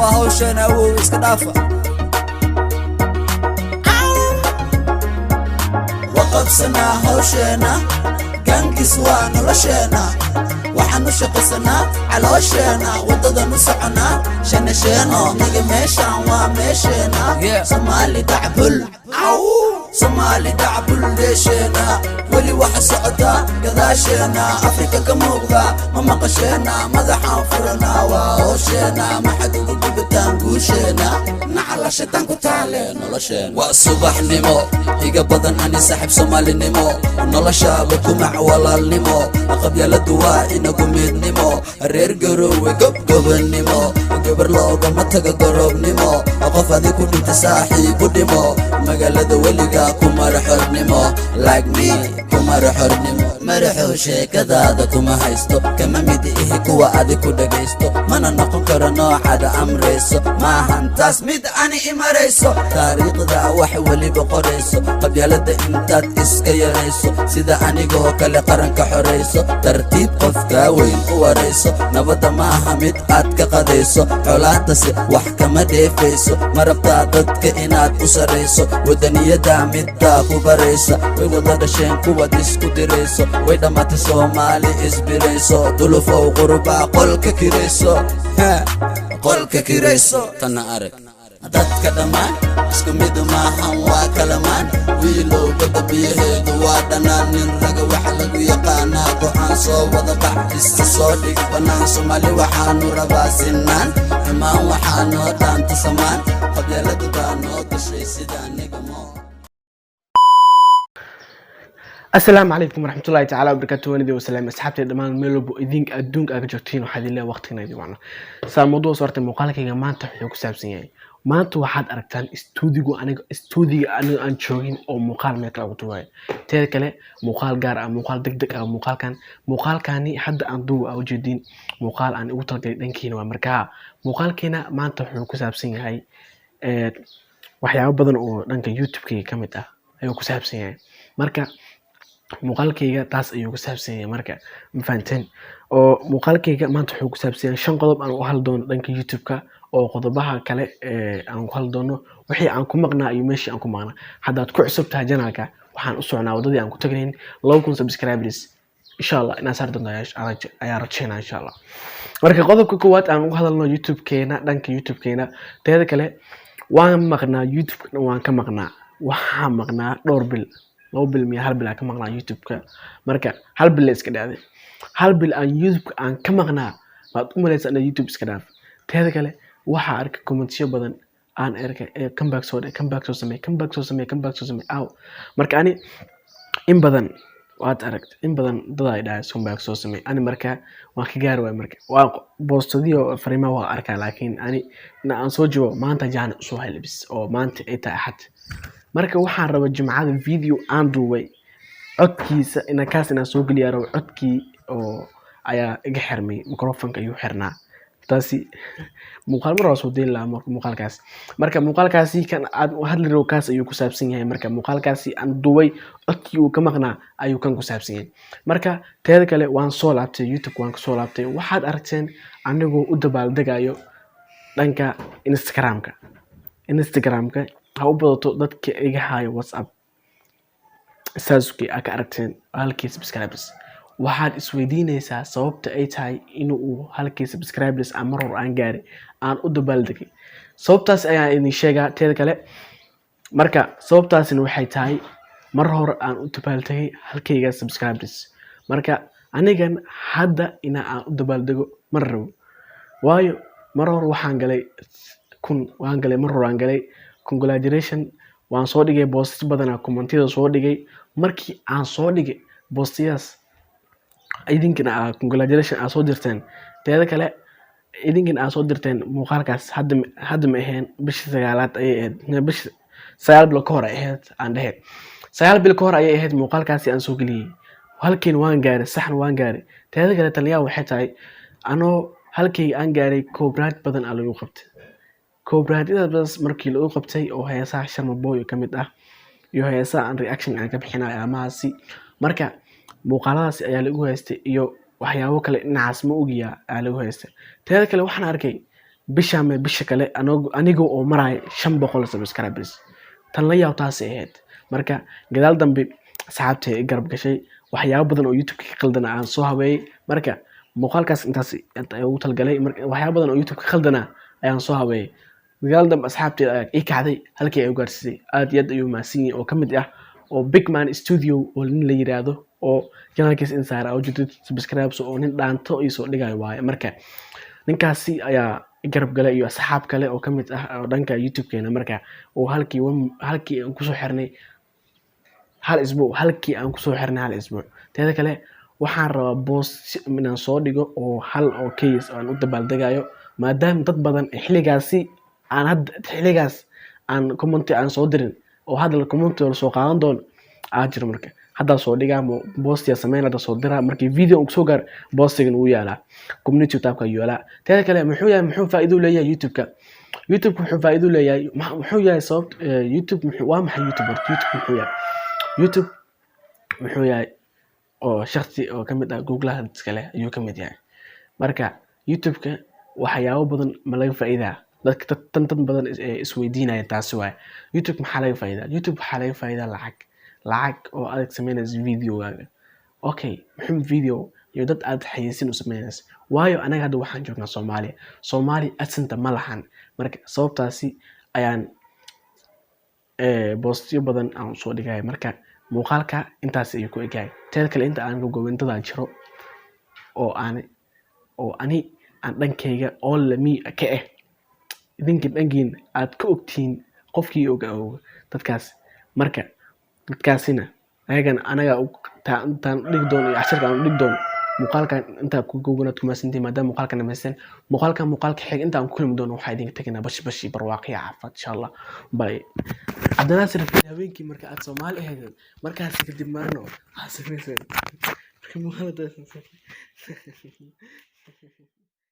Waa hawsheena, awow, iska dhaafa. Waqabsanaa hawsheena, gangis waa nolosheena. Waxaan u shaqaysanaa caloosheena, waddadan u soconaa shanasheeno niga. Meeshaan waa meesheena. Soomaali dacbul, Soomaali dacbul dheesheena. Weli waxa socotaa gadaasheena, Afrika ka muuqda ma maqasheena. Madaxaan furanaa, waa howsheena. Maxad uga gubataan guusheena? Nacala shitan ku taale nolosheena. Waa subaxnimo iga badan ani saaxiib Soomaalinimo, noloshaaba kumac walaalnimo. Qabyaaladu waa inagu midnimo, reer Garoowe gobgobannimo. Gabar loogama taga garoobnimo, qof adi ku dhinta saaxiibu dhimo. Magaalada weligaa ku mara xornimo, like me ku mara xornimo. Madaxow, sheekadaada kuma haysto, kama mid ihi kuwa adi ku dhagaysto, mana noqon karo noocaada amrayso. Maahan taas mid ani imarayso, taariikhda wax weliba qorayso. Qabyaalada intaad iska yarayso, sida anigoo kale qaranka xorayso. Tartiib qofkaa weyn u warayso, nabadda maaha mid aad ka qadayso, colaadase wax kama dheefayso. Ma rabtaa dadka inaad u sarrayso? Wadaniyada middaa ku baraysa, way wada dhasheen kuwaad isku dirayso. Way dhammaatay Soomaali isbirayso. Dulufow, qurbaa qolka kirayso, qolka kirayso. Tanna arag, dadka dhammaan isku mid maahan, waa kalamaan. Wiilow, badda biyaheedu waa dhanaan. Nin raga waxa lagu yaqaanaa go'aan. Soo wada bax, isa soo dhig bannaan. Soomaali waxaanu rabaa sinaan, xumaan waxaa noo dhaanta samaan. Qabyaaladu baa noo gashay sida nigamo. Asalaamu calaykum waraxmatullahi tacaala wabarakaatu. Wanidii wasalaam asxaabtay dhammaan meel walbo idinka adduunka aad ka joogtiin. Waxaa idin leeyahay waqtigana idin wacno. Saa mawduuca soo hortay, muuqaalkayga maanta wuxuu ku saabsan yahay, maanta waxaad aragtaan istuudigu aniga, istuudiga aniga aan joogin oo muuqaal meel kale ugu duubayo. Teeda kale, muuqaal gaar ah, muuqaal deg deg ah. Muuqaalkani hadda aan duuba aa ujeediin, muuqaal aan ugu talagalay dhankiina waa. Markaa muuqaalkeena maanta wuxuu ku saabsan yahay waxyaabo badan oo dhanka YouTube-kayga ka mid ah ayuu ku saabsan yahay. Marka muuqaalkayga taas ayuu ku saabsan yahay. Marka ma fahanteen? Oo muuqaalkayga maanta wuxuu ku saabsan yahay shan qodob aan u hadli doono dhanka YouTube-ka, oo qodobaha kale ee aan ku hadli doono wixii aan ku maqnaa iyo meeshii aan ku maqnaa. Haddaad ku cusub tahay channelka, waxaan u socnaa waddadii aan ku taganayn 2000 subscribers, insha Allah. Inaan saari doonto ayaa rajeynaa, insha Allah. Marka qodobka koowaad aan uga hadalno YouTube-keena, dhanka YouTube-keena. Teeda kale, waan maqnaa, YouTube dhan waan ka maqnaa. Waxaa maqnaa dhowr bil, 2 bil miya, hal bil aan ka maqnaa YouTube-ka. Marka hal bil la iska dhacday, hal bil aan YouTube-ka aan ka maqnaa, maad u malaysaa inaa YouTube iska dhaaf? Teeda kale, waxaa arkay commentiyo badan aan arkay ee "Comeback soo dhe, comeback soo samee, comeback soo samee, comeback soo samee aw." Marka ani in badan waad aragt, in badan dad ay dhahay "Comeback soo samee". Ani marka waan ka gaari waay. Marka waa boostadiyo fariimaha waa arkaa, laakiin ani in aan soo jawaabo maanta jaan usoo helbis oo maanta ay tahay Axad. Marka waxaan rabaa Jimcada video aan duubay codkiisa ina kaas inaan soo geliyaa rabo. Codkii oo ayaa iga xirmay, microphoneka ayuu xirnaa. Taasi muuqaal mar waa soo dayn lahaa. Muuqaalkaas, marka muuqaalkaasi kan aad u hadli rabo, kaas ayuu ku saabsan yahay. Marka muuqaalkaasi aan duubay codkii uu ka maqnaa ayuu kan ku saabsan yahay. Marka teeda kale, waan soo laabtay YouTube, waan kasoo laabtay. Waxaad aragteen anigoo u dabaaldegayo dhanka Instagramka. Instagramka ha u badato dadka iga hayo WhatsApp saasuki aa ka aragteen halkii subscribers. Waxaad isweydiinaysaa sababta ay tahay in uu halkii subscribers aan mar hor aan gaaray aan u dabaaldegay. Sababtaas ayaan idin sheegaa. Teeda kale, marka sababtaasina waxay tahay mar hore aan u dabaaldegay halkayga subscribers. Marka anigan hadda ina aan u dabaaldego mar rabo, waayo mar hore waxaan galay 1000 waan galay, mar hore aan galay. Congratulation waan soo dhigay, posts badanaa commentiyada soo dhigay. Markii aan soo dhigay postiyadaas, idinkana aa congratulation aa soo dirteen. Teeda kale, idinkana aa soo dirteen muuqaalkaas. Hadda ma ahayn, bishii sagaalaad ayay ahayd, bishii 9 bilo ka hor ay ahayd aan dhehe, 9 bil ka hor ayay ahayd muuqaalkaasi aan soo geliyey. Halkiina waan gaaray, saxna waan gaaray. Teeda kale, taliyaha waxay tahay anoo halkay aan gaaray, copyright badan aa lagu qabtay. Copyright-yadaas markii lagu qabtay oo heesaha Sharma Boy ka mid ah iyo heesaha aan reaction aan ka bixinayo amahaasi, marka muuqaaladaasi ayaa lagu haystay iyo waxyaabo kale dhinacaas ma ogiya ayaa lagu haystay. Teeda kale, waxaan arkay Bisha ama bisha kale aniga oo maraya 500 subscribers. Tan la yaab taasay ahayd. Marka gadaal dambe asxaabtay i garab gashay, waxyaabo badan oo YouTube ka khaldana aan soo habeeyey. Marka muuqaalkaas intaas inta ugu talgalay. Marka waxyaabo badan oo YouTube ka khaldana ayaan soo habeeyey. Gadaal dambe asxaabteeda ayaa ii kacday, halkii ay u gaarsiisay. Aad iyo aad ayuu mahadsan yihiin, oo ka mid ah oo Big Man Studio oo nin la yiraahdo oo channelkiisa in saara oo jirto subscribes oo nin dhaanto ii soo dhigayo waaye. Marka ninkaasi ayaa garab galay iyo asxaab kale oo ka mid ah oo dhanka YouTube-keena. Marka oo halkii aan kusoo xirnay hal isbuuc, halkii aan kusoo xirnay hal isbuuc. Teeda kale, waxaan rabaa post inaan soo dhigo oo hal oo case aan u dabaaldegayo, maadaama dad badan xilligaasi aan hadda xilligaas aan comment aan soo dirin oo hadda comment la soo qaadan doono aa jiro. Marka haddaa soo dhigaa postiya sameyn, hadda soo diraa. Markii video uu soo gaar, postigan wuu yaalaa, community tabka ayuu yaalaa. Teeda kale, muxuu yahay, muxuu faa'iido u leeyahay YouTube-ka? YouTube wuxuu faa'iido u leeyahay, muxuu yahay sababt YouTube waa maxay YouTube horta? YouTube muxuu yahay? YouTube muxuu yahay oo shakhsi oo ka mid ah Googlaha iskale ayuu ka mid yahay. Marka YouTube-ka waxyaabo badan ma laga faa'iidaa? Dadka tan dad badan isweydiinaya taasi waaye. YouTube maxaa laga faa'iidaa? YouTube waxaa laga faa'iidaa lacag, lacag oo adag sameynaysa videogaaga. Okay, muxuu video iyo dad aad xayeysiin u sameynaysa? Waayo anaga hadda waxaan joognaa Soomaaliya. Soomaaliya AdSense ma lahan. Marka sababtaasi ayaan postiyo badan aan usoo dhigaya. Marka muuqaalka intaas ayuu ku egyahay. Teeda kale, inta aan gogobintada jiro oo aan oo ani aan dhankayga oo lami ka ah, idinka dhankiin aad ka ogtihiin, qofkii oga oga dadkaas. Marka dadkaasina ayagana anaga intaan dhigi doono iyo casharka aan dhigi doono muuqaalkan intaa ku goganaad ku mahadsantihiin. Maadaama muuqaalkan dhamaysten, muuqaalkan muuqaalka xig intaan ku kulmi doono, waxaa idinka tegaynaa bash bash iyo barwaaqo iyo caafimaad, insha Allah. Bye. Cabdinaasir, habeenkii marka aad Soomaali ahaydeen, markaas kadib marno waxaa samayseen marka muuqaalada.